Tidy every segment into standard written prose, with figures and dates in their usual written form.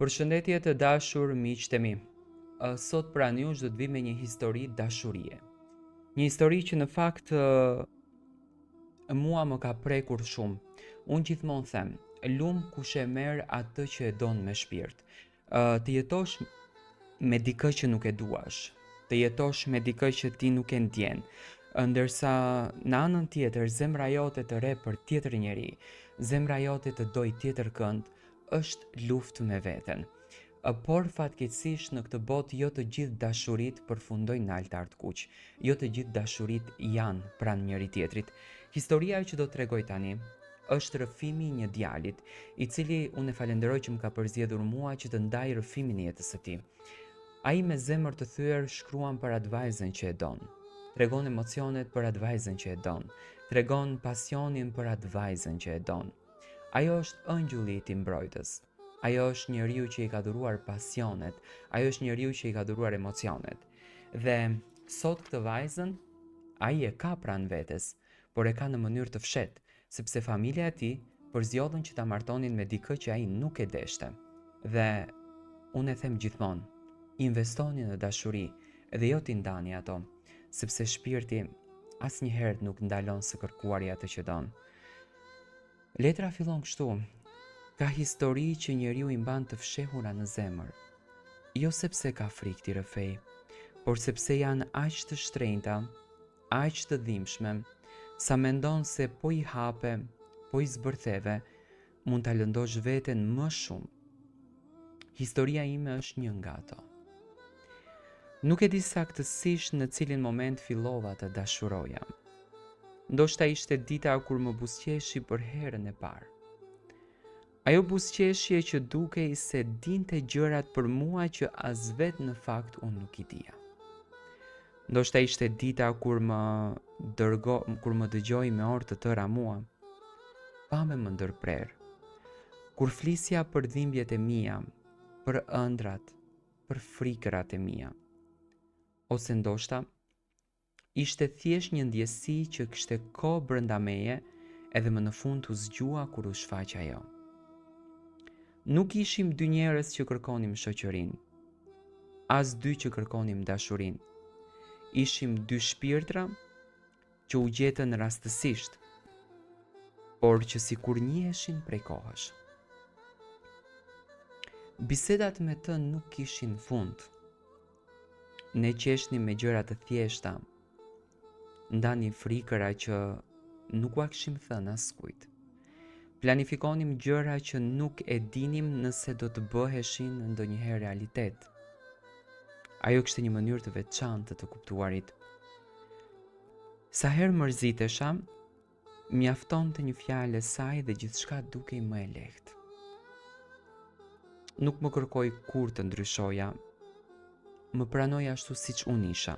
Përshëndetje të dashur miqtë e mi. Sot pranë jush do të vij me një histori dashurie. Një histori që në fakt mua më ka prekur shumë. Unë gjithmonë them, lum kush e merr atë që e don me shpirt. Të jetosh me dikë që nuk e duash, të jetosh me dikë që ti nuk e ndjen, ndërsa në anën tjetër zemra jote të rreh për tjetër njeri, zemra jote të dojë tjetër kënd, është luftë me veten. Por fatkeqësisht në këtë botë jo të gjithë dashuritë përfundojnë në altar të kuq. Jo të gjithë dashuritë janë pranë njëri-tjetrit. Historia që do të tregoj tani është rrëfimi i një djalit, i cili unë e falenderoj që më ka përzgjedhur mua që të ndaj rrëfimin e jetës së tij. Ai me zemër të thyer shkruan për atë vajzën që e don. Tregon emocionet për atë vajzën që e don. Tregon pasionin për atë vajzën që e don. Ajo është ëngjulli i tij mbrojtës. Ajo është njeriu që i ka dhuruar pasionet, ajo është njeriu që i ka dhuruar emocionet. Dhe sot këtë vajzën ai e ka pranë vetes, por e ka në mënyrë të fshehtë, sepse familja e tij përzgjodhën që ta martonin me dikë që ai nuk e deshte. Dhe unë e them gjithmonë, investoni në dashuri dhe jo t'i ndani ato, sepse shpirti asnjëherë nuk ndalon së kërkuari atë që don. Letra fillon kështu. Ka histori që njeriu i mban të fshehura në zemër. Jo sepse ka frikë t'i rrëfejë, por sepse janë aq të shtrenjta, aq të dhimbshme, sa mendon se po i hape, po i zbërtheve, mund ta lëndosh veten më shumë. Historia ime është një nga ato. Nuk e di saktësisht në cilin moment fillova të dashuroja. Ndoshta ishte dita kur më buzëqeshi për herën e parë. Ajo buzëqeshje që dukej se dinte gjërat për mua që as vetë në fakt unë nuk i dija. Ndoshta ishte dita kur më dërgo, kur më dëgjoi me orë të tëra mua, pa më ndërprerë. Kur flisja për dhimbjet e mia, për ëndrrat, për frikërat e mia. Ose ndoshta Ishte thjesht një ndjesi që kishte kohë brenda meje edhe më në fund u zgjua kur u shfaq ajo. Nuk ishim dy njerëz që kërkonim shoqërinë, as dy që kërkonim dashurinë. Ishim dy shpirtra që u gjetën rastësisht, por që sikur njiheshin prej kohësh. Bisedat me të nuk kishin fund. Ne qeshnim me gjëra të thjeshta, ndanim frikëra që nuk ua kishim thënë askujt. Planifikonim gjëra që nuk e dinim nëse do të bëheshin ndonjëherë realitet. Ajo kishte një mënyrë të veçantë të të kuptuarit. Sa herë mërzitesha, Mjaftonte një fjalë e saj dhe gjithçka dukej më e lehtë. Nuk më kërkoi kurrë të ndryshoja. Më pranoi ashtu siç unë isha.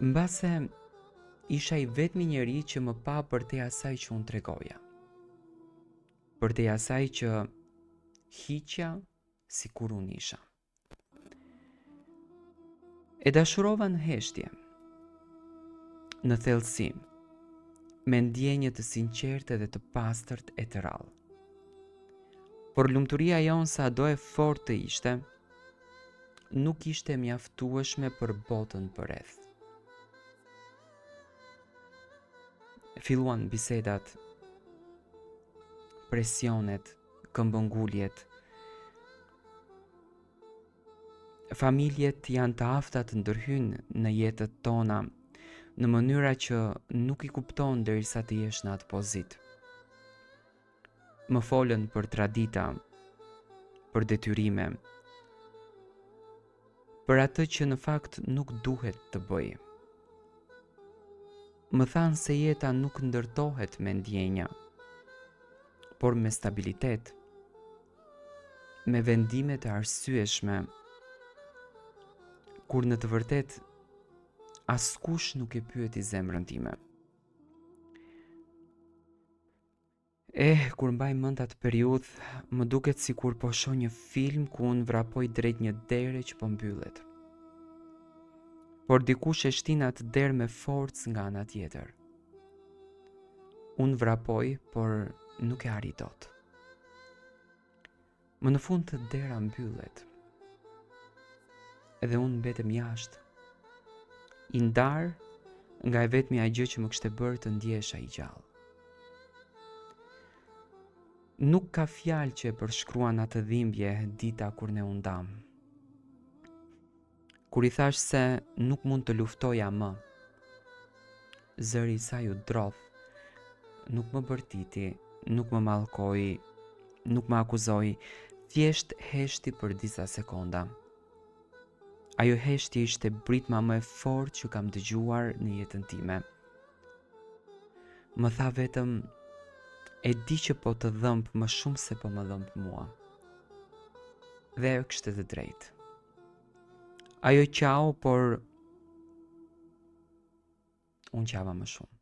Mbase isha i vetmi njeri që më pa përtej asaj që unë tregoja. Përtej asaj që hiqja sikur unë isha. E dashurova në heshtje, në thellësi, me ndjenjë të sinqertë dhe të pastërt e të rrallë. Por lumturia jonë sado e fortë të ishte, nuk ishte e mjaftueshme për botën përreth. Filluan bisedat, presionet, këmbënguljet, Familjet janë të afta të ndërhyjnë në jetët tona në mënyra që nuk i kupton derisa të jesh në atë pozitë. Më folën për tradita, për detyrime, për atë që në fakt nuk duhet të bëj. Më thanë se jeta nuk ndërtohet me ndjenja, por me stabilitet. me vendime të arsyeshme, kur në të vërtetë askush nuk e pyeti zemrën time. Eh, kur mbaj mend atë periudhë, më duket sikur po shoh një film ku unë vrapoj drejt një dere që po mbyllet. Por dikush e shtin atë derë me forcë nga ana tjetër. Unë vrapoj, por nuk e arrij dot. Më në fund dera mbyllet. Edhe unë mbetem jashtë. I ndarë nga e vetmja gjë që më kishte bërë të ndihesha i gjallë. Nuk ka fjalë që e përshkruan atë dhimbje dita kur ne u ndamë. Kur i thashë se nuk mund të luftoja më, zëri i saj u drodh. Nuk më bërtiti, nuk më mallkoi, nuk më akuzoi, thjesht heshti për disa sekonda. Ajo heshtje ishte britma më e fortë që kam dëgjuar në jetën time. Më tha vetëm e di që po të dhëmb më shumë se po më dhëmb mua. Dhe ajo kishte të drejtë. Ajo qau, por unë qava më shumë.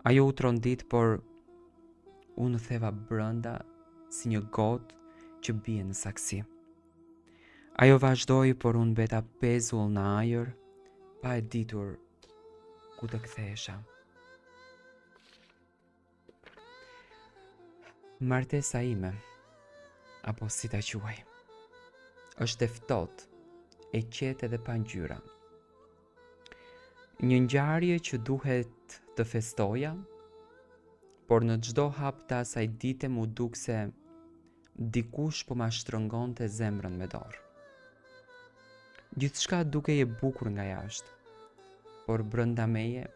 Ajo u trondit, por unë u theva brenda si një gotë që bie në saksi. Ajo vazhdoi, por unë mbeta pezull në ajër, pa e ditur ku të kthehesha. Martesa ime, apo si ta quaj, është e ftohtë, e qetë edhe pa ngjyra. Një ngjarje që duhet të festoja, por në çdo hap të asaj dite m'u duk se dikush po ma shtrëngonte zemrën me dorë. Gjithçka dukej e bukur nga jashtë, por brenda meje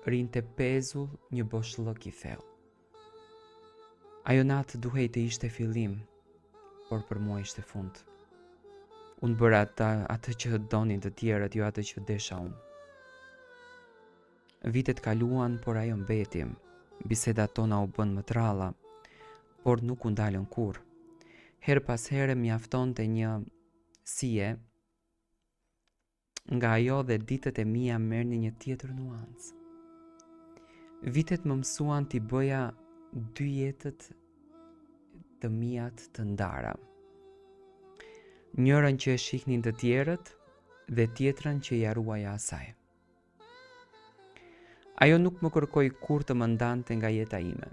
rrinte pezull një boshllëk i thellë. Ajo natë duhej të ishte fillim, por për mua ishte fund. Unë bëra atë, atë që donin të tjerët, jo atë që desha unë. Vitet kaluan, por ajo mbeti. Bisedat tona u bënë më të rralla, por nuk u ndalën kurrë. Herë pas here mjaftonte një si je nga ajo dhe ditët e mia merrnin një tjetër nuancë. Vitet më mësuan t'i bëja dy jetët të miat të ndara. Njërën që e shihnin të tjerët dhe tjetrën që ia ruaja asaj. Ajo nuk më kërkoi kurrë të më ndante nga jeta ime.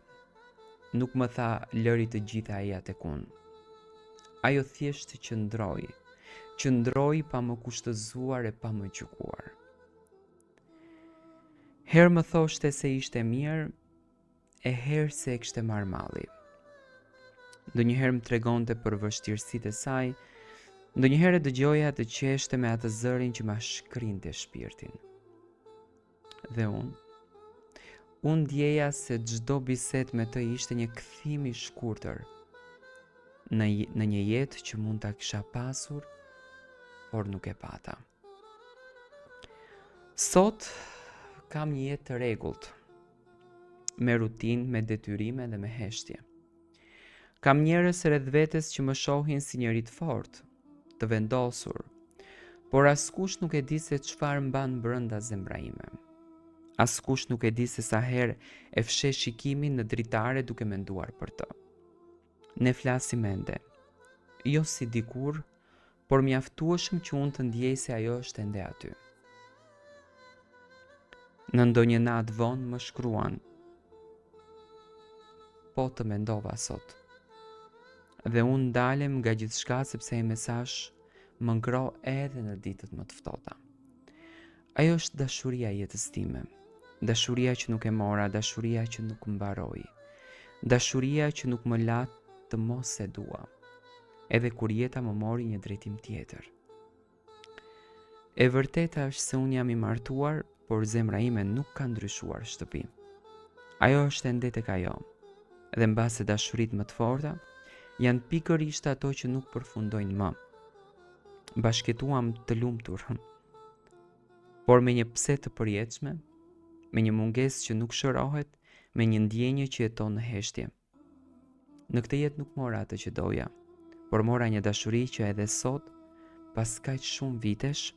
Nuk më tha lëri të gjitha eja tek unë. Ajo thjesht qëndroi, qëndroi pa më kushtëzuar e pa më gjykuar. Herë më thoshte se ishte mirë, e herë se e kishte marrë malli. Ndonjëherë më tregonte për vështirësitë e saj, ndonjëherë e dëgjoja të qeshte me atë zërin që ma shkrinte shpirtin. Dhe unë, unë ndjeja se çdo bisedë me të ishte një kthim i shkurtër në, në një jetë që mund ta kisha pasur, por nuk e pata. Sot kam një jetë të rregullt, me rutinë, me detyrime dhe me heshtje. Kam njerëz rreth vetes që më shohin si njeri të fortë, të vendosur, por askush nuk e di se çfarë mban brenda zemra ime. Askush nuk e di se sa herë e fsheh shikimin në dritare duke menduar për të. Ne flasim ende, jo si dikur, por mjaftueshëm që unë të ndjej se ajo është ende aty. Në ndonjë natë vonë më shkruan, po të mendova sot. Dhe unë ndalem nga gjithçka sepse ai mesazh më ngroh edhe në ditët më të ftohta. Ajo është dashuria e jetës time. Dashuria që nuk e mora, dashuria që nuk mbaroi. Dashuria që nuk më la të mos e dua. Edhe kur jeta më mori një drejtim tjetër. E vërteta është se unë jam i martuar, por zemra ime nuk ka ndryshuar shtëpi. Ajo është ende tek ajo. Dhe mbase dashuritë më të forta janë pikërisht ato që nuk përfundojnë më. Bashkëjetuam të lumtur, por me një pse të përjetshme, me një mungesë që nuk shërohet, me një ndjenjë që jeton në heshtje. Në këtë jetë nuk mora atë që doja, por mora një dashuri që edhe sot, pas kaq shumë vitesh,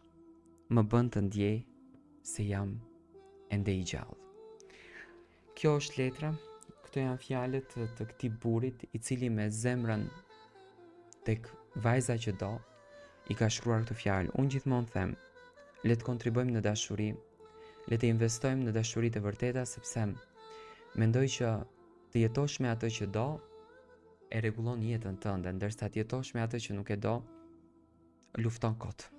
më bën të ndjej se jam ende i gjallë. Kjo është letra, këto janë fjalët të, të këtij burrit i cili me zemrën tek vajza që do, i ka shkruar këto fjalë. Unë gjithmonë them, le të kontribuojmë në dashuri, le të investojmë në dashuritë e vërteta sepse mendoj që të jetosh me atë që do. e rregullon jetën tënde, ndërsa të jetosh me atë që nuk e do, lufton kot.